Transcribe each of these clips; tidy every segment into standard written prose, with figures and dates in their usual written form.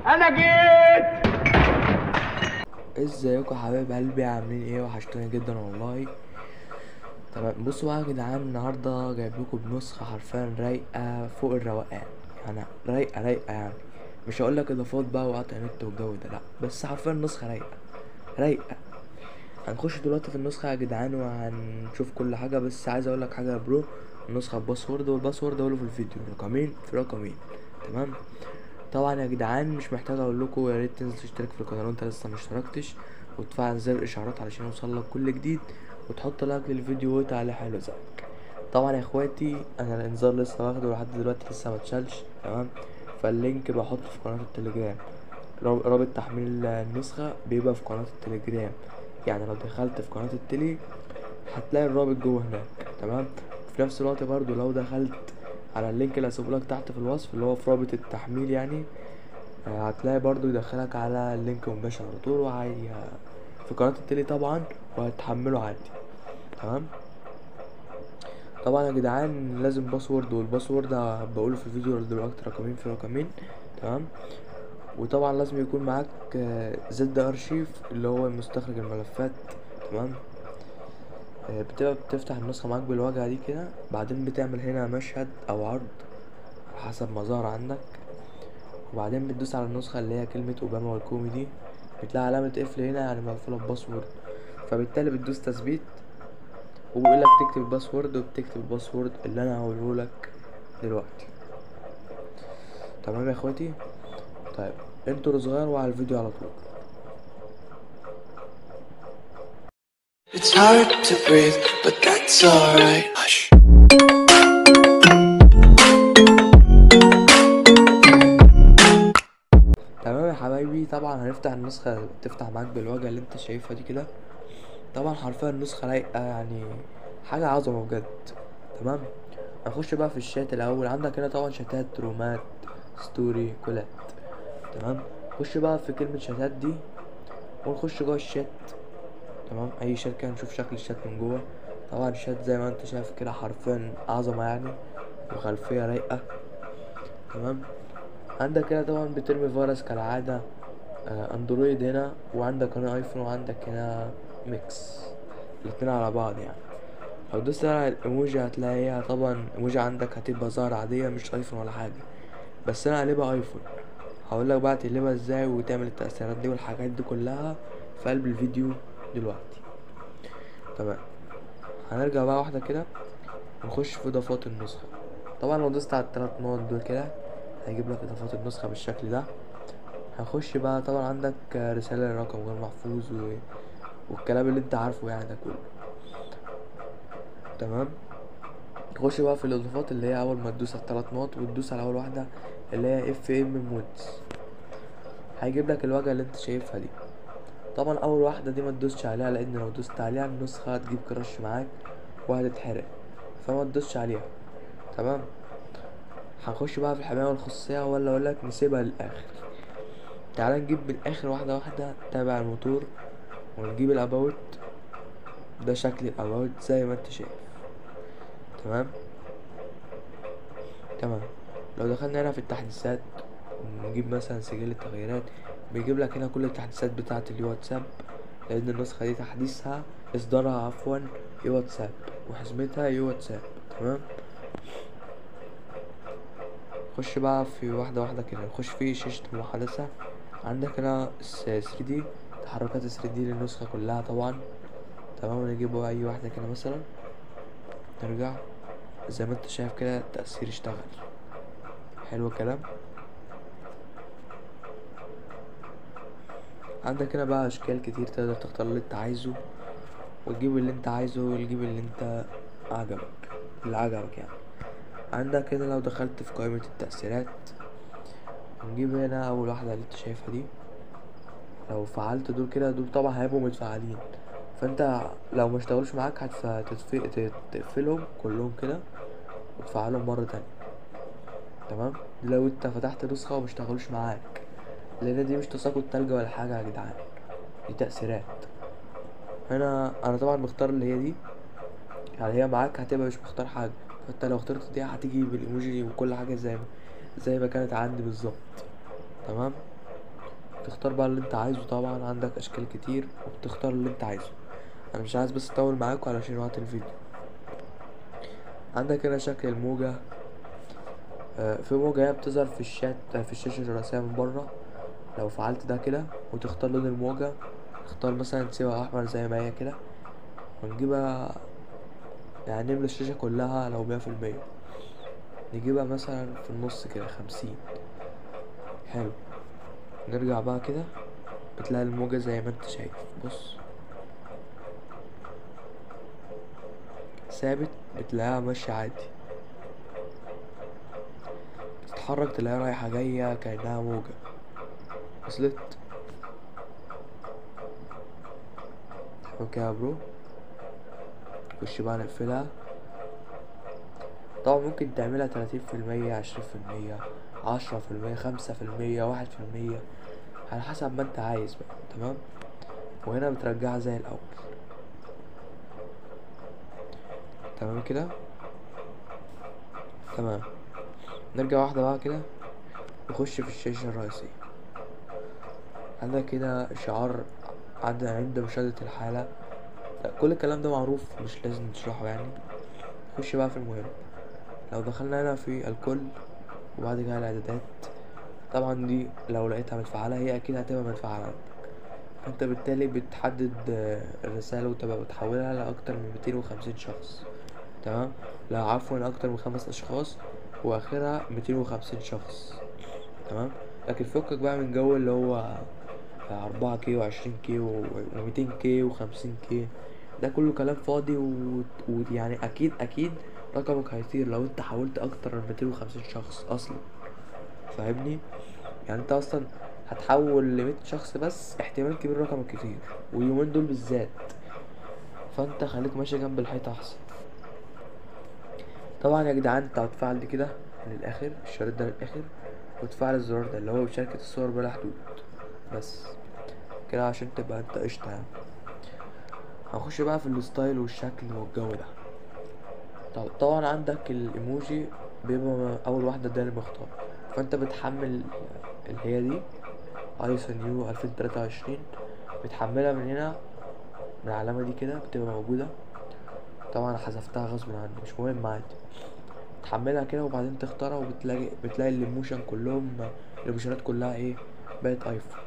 انا جيت. ازيكم يا حبايب قلبي، عاملين ايه؟ وحشتوني جدا والله. تمام، بصوا بقى يا جدعان، النهارده جايب لكم بنسخه حرفيا رايقة فوق الروقان، يعني رايقة رايقة، يعني مش هقول لك اضافات بقى وقطع نت والجو ده، لا، بس حرفيا نسخه رايقة رايقة. هنخش دلوقتي في النسخة يا جدعان وهنشوف كل حاجة، بس عايز اقول لك حاجة يا bro، النسخة password، وال password اقوله في الفيديو، رقمين في رقمين. تمام، طبعا يا جدعان مش محتاج اقول لكم، يا ريت تنزل تشترك في القناة لو انت لسه ما اشتركتش، وتفعل زر الاشعارات علشان يوصل لك كل جديد، وتحط like للفيديو وتعليق حلو زيك. طبعا يا اخواتي انا الانذار لسه واخده لحد دلوقتي، لسه ما اتشالش. تمام، فال link بحطه في قناة التليجرام، رابط تحميل النسخة بيبقى في قناة التليجرام، يعني لو دخلت في قناة التلي هتلاقي الرابط جوه هناك. تمام، في نفس الوقت برضو لو دخلت على ال link اللي هسيبه لك تحت في الوصف اللي هو في رابط التحميل، هتلاقي برضو يدخلك على ال link مباشر على طول، وهي في قناة التلي طبعا، وهتحمله عادي. تمام، طبعا يا جدعان لازم password، وال password بقوله في الفيديو دلوقتي، رقمين في رقمين. تمام، وطبعا لازم يكون معاك ZArchiver اللي هو مستخرج الملفات. تمام، بتبقى بتفتح النسخة معاك بالواجهة دي كده، بعدين بتعمل هنا مشهد او عرض على حسب ما ظهر عندك، وبعدين بتدوس على النسخة اللي هي كلمة اوباما والكومي دي، بتلاقي علامة قفل هنا، يعني مقفولة ب password، فبالتالي بتدوس تثبيت، وبيقول لك تكتب ال password، وبتكتب ال password اللي انا هقوله لك دلوقتي. تمام يا اخواتي، طيب intro صغير وعلى الفيديو على طول. It's hard to breathe, but that's alright. Hush. تمام يا حبايبي، طبعا هنفتح النسخة، تفتح معاك بالواجهة اللي انت شايفها دي كده. طبعا حرفيا النسخة رايقة، يعني حاجة عظمة بجد. تمام، هنخش بقى في الشات الأول. عندك هنا طبعا شاتات، رومات، story، كولات. تمام، خش بقى في كلمة شاتات دي ونخش جوه الشات. تمام، اي شات كده نشوف شكل الشات من جوه. طبعا الشات زي ما انت شايف كده حرفيا عظمة يعني، وخلفية رايقة. تمام، عندك هنا طبعا بترمي فيروس كالعادة، اندرويد هنا، وعندك هنا ايفون، وعندك هنا mix، الاتنين على بعض. يعني لو دوست على الايموجي هتلاقيها طبعا ايموجي عندك هتبقى ظاهرة عادية، مش ايفون ولا حاجة، بس انا قلبها ايفون. هقول لك بقى تقلبها ازاي وتعمل التأثيرات دي والحاجات دي كلها في قلب الفيديو دلوقتي. تمام، هنرجع بقى واحدة كده ونخش في اضافات النسخة. طبعا لو دوست على التلات نقط دول كده هيجيب لك اضافات النسخة بالشكل ده. هنخش بقى، طبعا عندك رسالة لرقم غير محفوظ والكلام اللي انت عارفه يعني ده كله. تمام، نخش بقى في الاضافات اللي هي اول ما تدوس على التلات نقط وتدوس على اول واحدة اللي هي FM mods، هيجيب لك الواجهة اللي انت شايفها دي. طبعا اول واحدة دي ما تدوسش عليها، لان لو دوست عليها النسخة هتجيب crash معاك وهتتحرق، فما تدوسش عليها. تمام، هنخش بقى في الحماية والخصوصية، ولا اقول لك نسيبها للاخر؟ تعال نجيب من الاخر واحدة واحدة. تابع الموتور ونجيب ال about. ده شكل ال about زي ما انت شايف. تمام، تمام، لو دخلنا هنا في التحديثات ونجيب مثلا سجل التغييرات، بيجيب لك هنا كل التحديثات بتاعة الواتساب، لان النسخة دي تحديثها اصدارها عفوا يواتساب، وحزمتها يواتساب. تمام، خش بقى في واحدة واحدة كده. نخش في شاشة المحادثة، عندك هنا 3D، تحركات 3D للنسخة كلها طبعا. تمام، نجيبه اي واحدة كده مثلا، نرجع زي ما انت شايف كده التأثير اشتغل. حلو الكلام. عندك هنا بقى اشكال كتير، تقدر تختار اللي انت عايزه وتجيب اللي انت عايزه وتجيب اللي انت عجبك، اللي عجبك يعني. عندك هنا لو دخلت في قائمة التأثيرات، نجيب هنا اول واحدة اللي انت شايفها دي. لو فعلت دول كده، دول طبعا هيبقوا متفعلين، فانت لو ما اشتغلوش معاك تقفلهم كلهم كده وتفعلهم مرة تانية. تمام، دي لو انت فتحت نسخة وما اشتغلوش معاك، لان دي مش تساقط تلج ولا حاجة يا جدعان، دي تأثيرات. هنا انا طبعا مختار اللي هي دي، يعني هي معاك هتبقى مش مختار حاجة، فانت لو اخترت دي هتيجي بالايموجي وكل حاجة زي ما كانت عندي بالظبط. تمام. بتختار بقى اللي انت عايزه. طبعا عندك اشكال كتير وبتختار اللي انت عايزه. انا مش عايز بس اطول معاكم علشان وقت الفيديو. عندك هنا شكل الموجة، في موجة هي بتظهر في الشات، في الشاشة الرئيسية من بره. لو فعلت ده كده وتختار لون الموجة، اختار مثلا تسيبها احمر زي ما هي كده، ونجيبها يعني نملى الشاشة كلها لو 100%، نجيبها مثلا في النص كده 50. حلو. نرجع بقى كده، بتلاقي الموجة زي ما انت شايف، بص ثابت، بتلاقيها ماشية عادي، بتتحرك تلاقيها رايحة جاية كأنها موجة. وصلت؟ okay يا bro، خش بقى نقفلها. طبعا ممكن تعملها 30%، 20%، 10%، 5%، 1%، على حسب ما انت عايز بقى. تمام. وهنا بترجعها زي الاول. تمام كده. تمام. نرجع واحدة بقى كده، نخش في الشاشة الرئيسية. عندك كده شعار عند مشاهدة الحالة، لا، كل الكلام ده معروف مش لازم نشرحه يعني. نخش بقى في المهم. لو دخلنا هنا في الكل وبعد كده الاعدادات، طبعا دي لو لقيتها متفعلة هي اكيد هتبقى متفعلة عندك، فانت بالتالي بتحدد الرسالة وتبقى بتحولها لأكتر من 250 شخص. تمام، لا عفوا، أكتر من 5 أشخاص وآخرها 250 شخص. تمام. لكن فكك بقى من جو اللي هو أربعة K وعشرين K وميتين K وخمسين K، ده كله كلام فاضي ويعني أكيد رقمك هيطير لو أنت حاولت أكتر من 250 شخص أصلا، فاهمني؟ يعني أنت أصلا هتحول لمية شخص بس، احتمال كبير رقمك يطير، واليومين دول بالذات، فأنت خليك ماشي جنب الحيط أحسن. طبعا يا جدعان انت هتفعل دي كده للاخر، الشريط ده للاخر، وتفعل الزرار ده اللي هو مشاركة الصور بلا حدود بس كده، عشان تبقى انت قشطة يعني. هنخش بقى في ال style والشكل والجو ده. طبعا عندك الايموجي بيبقى اول واحدة ده اللي مختار، فانت بتحمل اللي هي دي ايسون نيو 2023، بتحملها من هنا من العلامة دي كده بتبقى موجودة. طبعا حذفتها غصب عني مش مهم عادي، تحملها كده وبعدين تختارها، وبتلاقي ال emotion كلهم، الايموشنات كلها ايه بقت ايفون.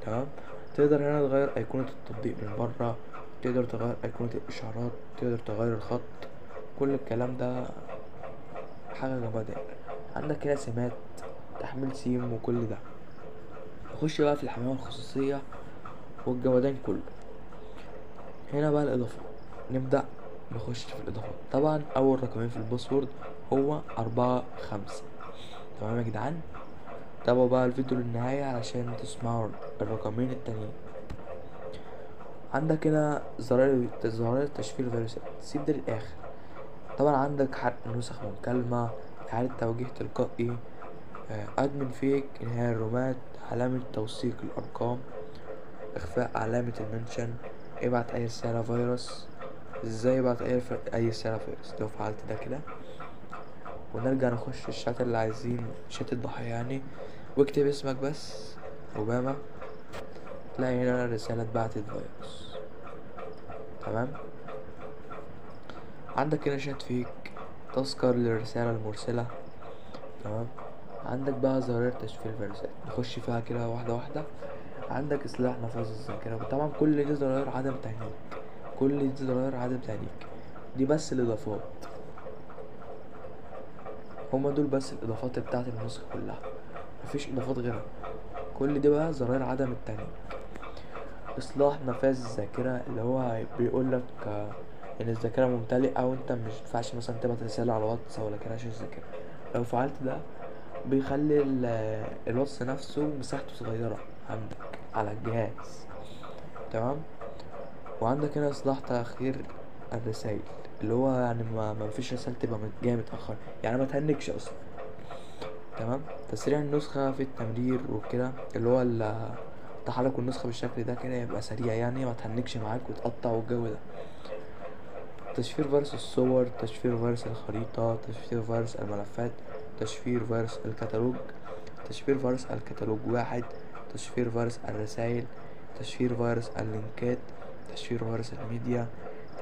تمام. تقدر هنا تغير ايقونة التطبيق من بره، تقدر تغير ايقونة الاشعارات، تقدر تغير الخط، كل الكلام ده حاجة جامدة. عندك هنا سمات تحميل سيم وكل ده. نخش بقى في الحماية والخصوصية والجمدان كله. هنا بقى الإضافات، نبدأ نخش في الإضافات. طبعا أول رقمين في ال password هو 4 5. تمام يا جدعان، تابعوا بقى الفيديو للنهاية علشان تسمعوا الرقمين التانيين. عندك هنا زرار تشفير الفيروسات، سيب ده للآخر. طبعا عندك حرق نسخ مكالمة، إعادة توجيه تلقائي، admin fake، إنهاء الرومات، علامة توثيق الأرقام، إخفاء علامة ال mention، ابعت أي رسالة فيروس. ازاي ابعت اي رسالة فيروس؟ لو فعلت ده كده، ونرجع نخش الشات اللي عايزين، شات الضحية يعني، واكتب اسمك بس اوباما، تلاقي هنا الرسالة اتبعتت فيروس. تمام. عندك هنا chat fake، تذكر للرسالة المرسلة. تمام. عندك بقى زرار تشفير الفيروسات، نخش فيها كده واحدة واحدة. عندك إصلاح نفاذ الذاكرة، طبعا كل دي زراير عدم تهنيك، كل دي زراير عدم تهنيك، دي بس الإضافات، هما دول بس الإضافات بتاعت النسخة كلها، مفيش إضافات غيرها. كل دي بقى زراير عدم التهنيك. إصلاح نفاذ الذاكرة اللي هو بيقولك إن الذاكرة ممتلئة وأنت مش ينفعش مثلا تبعت رسالة على الواتس ولا كده عشان الذاكرة. لو فعلت ده بيخلي الواتس نفسه مساحته صغيرة عندك على الجهاز. تمام. وعندك هنا إصلاح تأخير الرسائل، اللي هو يعني ما فيش رسالة تبقى جاية متأخر، يعني ما تهنكش أصلا. تمام. تسريع النسخة في التمرير وكده، اللي هو تحرك النسخة بالشكل ده كده يبقى سريع، يعني ما تهنكش معاك وتقطع والجو ده. تشفير فيروس الصور، تشفير فيروس الخريطة، تشفير فيروس الملفات، تشفير فيروس الكتالوج، تشفير فيروس الكتالوج 1، تشفير فيروس الرسائل، تشفير فيروس اللينكات، تشفير فيروس الميديا،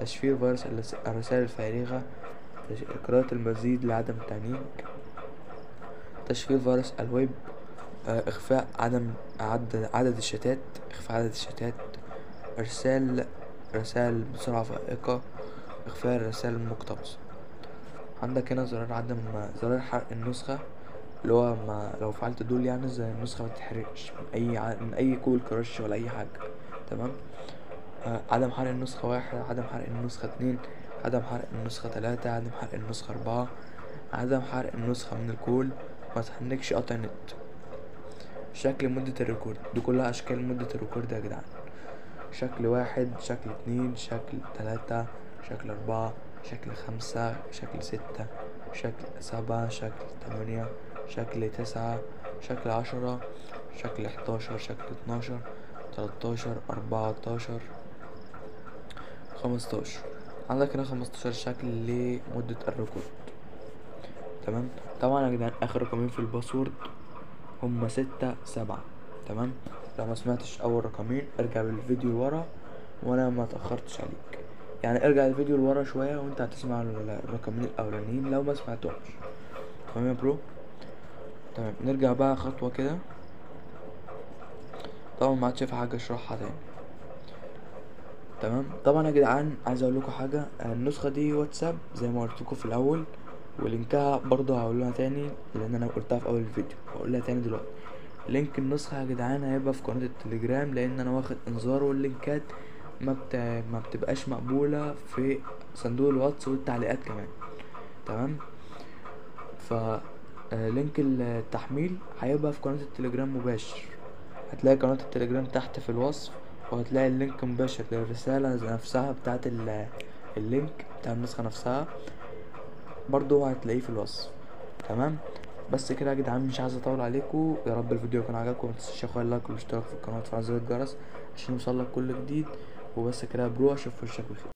تشفير فيروس الرسائل الفارغة، قراءة المزيد لعدم تعنيك، تشفير فيروس الويب، اخفاء عدم عدد الشتات، اخفاء عدد الشتات، ارسال رسائل بسرعة فائقة، اخفاء الرسائل المقتبسة. عندك هنا زرار عدم، زرار حرق النسخة اللي هو ما لو فعلت دول يعني زي النسخة ما تتحرقش من اي كول كراش ولا اي حاجة. تمام. عدم حرق النسخة 1، عدم حرق النسخة 2، عدم حرق النسخة 3، عدم حرق النسخة 4، عدم حرق النسخة من الكول، ما تهنكش قطع نت. شكل مدة ال record، دي كلها أشكال مدة ال record يا جدعان. شكل 1، شكل 2، شكل 3، شكل 4، شكل 5، شكل 6، شكل 7، شكل 8، شكل 9، شكل 10، شكل 11، شكل 12، 13، 14، 15. عندك هنا 15 شكل لمدة ال record. تمام. طبعا يا جدعان اخر رقمين في ال password هما 6 7. تمام. لو ما سمعتش اول رقمين ارجع بالفيديو لورا، وانا ما اتاخرتش عليك يعني، ارجع الفيديو لورا شويه وانت هتسمع الرقمين الاولانيين لو ما سمعتهمش. تمام يا bro. تمام. نرجع بقى خطوه كده، طبعا ما عادش في حاجه اشرحها تاني. تمام. طبعا يا جدعان عايز اقول لكم حاجه، النسخه دي واتساب زي ما قلت لكم في الاول، ولينكها برضه هقولها تاني لان انا قلتها في اول الفيديو هقولها تاني دلوقتي. link النسخه يا جدعان هيبقى في قناه التليجرام، لان انا واخد انذار واللينكات ما بتبقاش مقبوله في صندوق الواتس والتعليقات كمان. تمام. ف link التحميل هيبقى في قناه التليجرام مباشر، هتلاقي قناه التليجرام تحت في الوصف، وهتلاقي ال link مباشر للرساله نفسها بتاعت ال link بتاع النسخه نفسها، برضو هتلاقيه في الوصف. تمام. بس كده يا جدعان، مش عايز اطول عليكم، يا رب الفيديو يكون عجبكم، ما تنسوش يا اخويا ال like والاشتراك في القناه وتفعيل زر الجرس عشان يوصلك كل جديد. وبس كده يا bro، اشوف وشك بخير.